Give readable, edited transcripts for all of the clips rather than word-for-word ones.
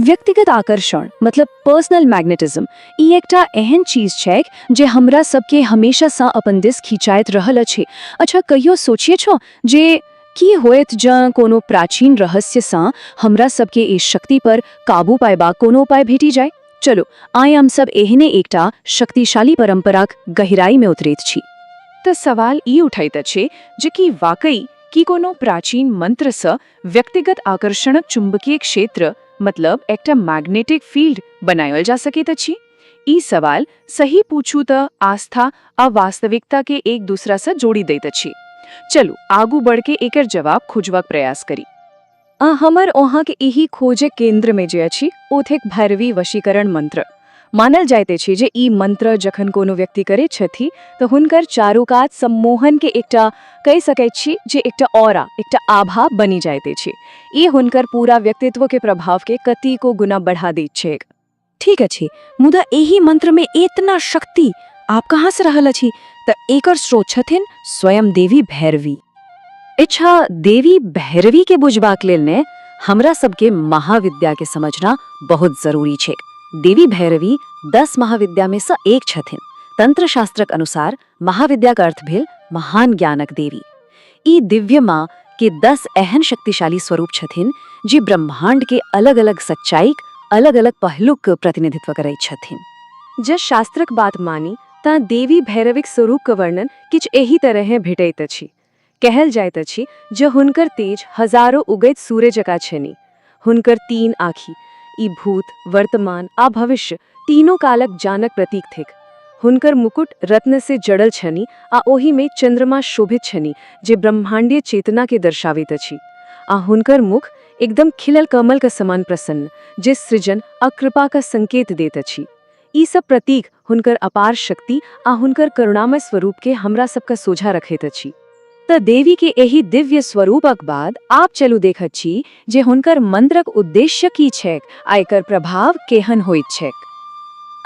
व्यक्तिगत आकर्षण मतलब पर्सनल मैग्नेटिज्म ई एकटा एहन चीज छैक जे हमरा सबके हमेशा सँ अपन दिस खिंचाइत रहल अछि। अच्छा, कहियो सोचिए छो जे की होयत जँ कोनो प्राचीन रहस्य सँ हमरा सबके इस शक्ति पर काबू पायबाक कोनो उपाय भेटि जाय? चलो, आइ हम सब एहने एकटा शक्तिशाली परंपराक गहराई में उतरैत छी। तऽ सवाल ई उठैत अछि जे की वाकई की कोनो प्राचीन मंत्र सँ व्यक्तिगत आकर्षणक चुंबकीय क्षेत्र, मतलब एकटा मैग्नेटिक फील्ड बनायल जा सकैत अछि? ई सवाल सही पूछू तऽ आस्था आ वास्तविकता के एक दूसरा सँ जोड़ी दैत अछि। चलू, आगू बढ़ के एकर जवाब खोजबाक प्रयास करी। आ हमर अहाँके एहि खोजक केंद्र में जे अछि ओ थिक भैरवी वशीकरण मंत्र। मानल जाइत अछि जे ई मंत्र जखन कोनो व्यक्ति करैत छथि तऽ हुनकर चारू कात सम्मोहन के एकटा, कहि सकैत छी जे एकटा ऑरा, एकटा आभा बनि जाइत अछि। ई हुनकर पूरा व्यक्तित्व के प्रभाव के कतेको गुना बढ़ा दैत छैक। ठीक अछि, मुदा एहि मंत्र में एतना शक्ति आप कहाँ से रहल अछि? तऽ एकर स्रोत छथिन स्वयं देवी भैरवी। अच्छा, देवी भैरवी के बुझबाक लेल ने हमरा सबके महाविद्या के समझना बहुत जरूरी छै। देवी भैरवी 10 महाविद्या में से एक छथिन। तंत्र शास्त्रक अनुसार महाविद्या का अर्थ भेल महान ज्ञानक देवी। ई दिव्य माँ के 10 एहन शक्तिशाली स्वरूप छथिन जे ब्रह्मांड के अलग-अलग सच्चाईक अलग-अलग पहलुक प्रतिनिधित्व करैत छथिन। जँ शास्त्रक बात मानी तँ देवी भैरवीक स्वरूपक वर्णन किछु एहि तरहें भेटैत अछि। कहल जाइत अछि जे हुनकर तेज हजारो उगैत सूर्य जकाँ छनि। हुनकर 3 आँखि, ई भूत, वर्तमान आ भविष्य तीनों कालक जानक प्रतीक थिक। हुनकर मुकुट रत्न से जड़ल छनि आ ओहि में चंद्रमा शोभित छनि जे ब्रह्मांडीय चेतना के दर्शाबैत अछि। आ हुनकर मुख एकदम खिलल कमल के समान प्रसन्न, जे सृजन आ कृपा का संकेत देत अछि। ई सब प्रतीक हुनकर अपार शक्ति आ हुनकर करुणामय स्वरूप के हमरा सबके सोझा रखैत अछि। तऽ देवी के एहि दिव्य स्वरूपक बाद आप चलू देखैत छी जे हुनकर मंत्रक उद्देश्य की छैक आ एकर प्रभाव केहन होइत छैक।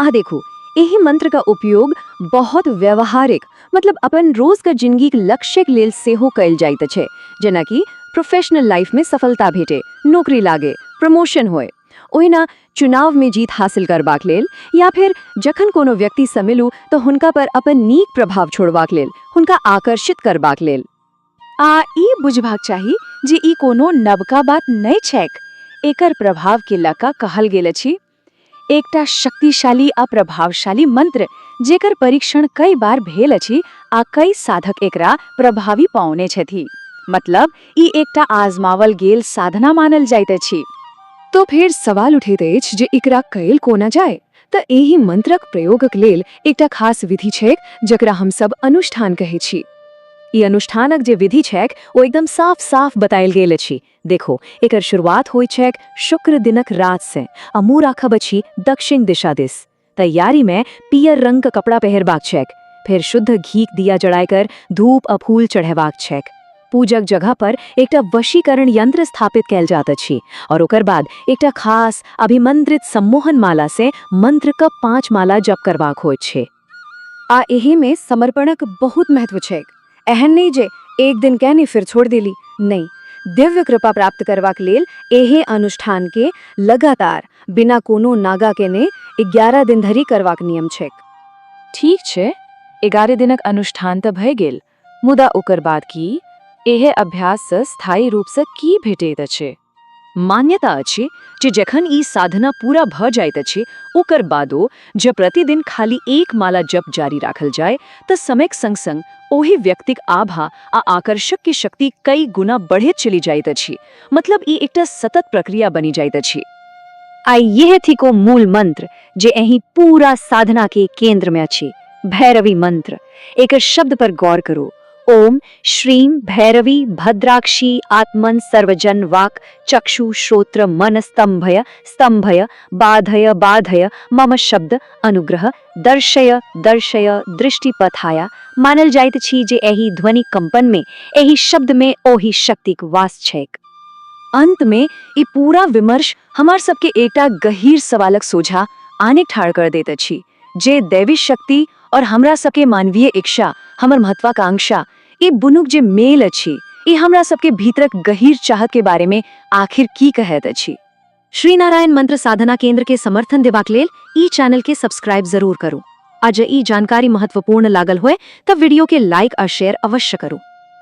आ देखू, एहि मंत्र का उपयोग बहुत व्यवहारिक, मतलब अपन रोज का जिंदगी के लक्ष्य के लेल सेहो कयल जाइत अछि, जेना कि प्रोफेशनल लाइफ में सफलता भेटे, नौकरी लागे, प्रमोशन होए, ओहिना चुनाव में जीत हासिल करबाक लेल, या फिर जखन कोनो व्यक्ति सँ मिलू तऽ हुनका पर अपन नीक प्रभाव छोड़बाक लेल, हुनका आकर्षित करबाक लेल। आ ई बुझबाक चाही जे ई कोनो नवका बात नहि छैक। एकर प्रभाव के लऽ कऽ कहल गेल अछि, एकटा शक्तिशाली आ प्रभावशाली मंत्र जेकर परीक्षण कई बार भेल अछि आ कई साधक एकरा प्रभावी पाओने छथि। मतलब ई एकटा आजमावल गेल साधना मानल जाइत अछि। तो फेर सवाल उठैत अछि जे एकरा कयल कोना जाय? तऽ एहि मंत्रक प्रयोगक लेल एकटा खास विधि छैक जकरा हम सब अनुष्ठान कहै छी। ई अनुष्ठानक जे विधि छैक ओ एकदम साफ-साफ बतायल गेल अछि। देखो, एकर शुरुआत होइत छैक शुक्र दिनक रात से आ मुँह राखब अछि दक्षिण दिशा दिस। तैयारी में पियर रंग का कपड़ा पहिरबाक छैक, फिर शुद्ध घीक दिया जड़ाय कर धूप आ फूल चढ़ेबाक छैक। पूजक जगह पर एकटा वशीकरण यंत्र स्थापित कयल जाइत अछि और ओकर बाद एकटा खास अभिमंत्रित सम्मोहन माला से मंत्र का 5 माला जप करबाक होइत छै। आ एहि में समर्पणक बहुत महत्व छैक। एहन नहि जे एक दिन कहनी फिर छोड़ देली, नहीं, दिव्य कृपा प्राप्त करबाक लेल एहि अनुष्ठान के लगातार बिना कोनो नागा केने 11 दिन धरि करबाक नियम छैक। ठीक छै, 11 दिनक अनुष्ठान तऽ भए गेल, मुदा ओकर बाद की? एहि अभ्यास सँ स्थायी रूप सँ की भेटैत अछि? मान्यता अछि जे जखन ई साधना पूरा भऽ जाइत अछि, ओकर बादो जँ प्रतिदिन खाली एक माला जप जारी राखल जाय तऽ समयक संग-संग ओहि व्यक्तिक आभा आ आकर्षक के शक्ति कई गुना बढ़ैत चलि जाइत अछि। मतलब ई एकटा सतत प्रक्रिया बनि जाइत अछि। आ यह थिक ओ मूल मंत्र जे एहि पूरा साधना के केंद्र में अछि, भैरवी मंत्र। एकर शब्द पर गौर करू। ओम श्रीं भैरवी भद्राक्षी आत्मन सर्वजन वाक चक्षु श्रोत्र मन स्तंभय स्तंभय बाधय बाधय मम शब्द अनुग्रह दर्शय दर्शय दृष्टिपथाया। मानल जाइत छी जे एहि ध्वनि कंपन में, एहि शब्द में ओहि शक्तिक वास छैक। अंत में ई पूरा विमर्श हमार सबके एकटा गहीर सवालक सोझा आनिक ठाढ़ कर दैत अछि जे दैवी शक्ति और हमरा सबके मानवीय इच्छा, हमर महत्वाकांक्षा, ई बुनुक जे मेल अछि, ई हमरा सबके भीतरक गहीर चाहत के बारे में आखिर की कहैत अछि। श्री नारायण मंत्र साधना केंद्र के समर्थन देबाक लेल ई चैनल के सब्सक्राइब जरूर करू आ जे ई जानकारी महत्वपूर्ण लागल होय तऽ वीडियो के लाइक आ शेयर अवश्य करू।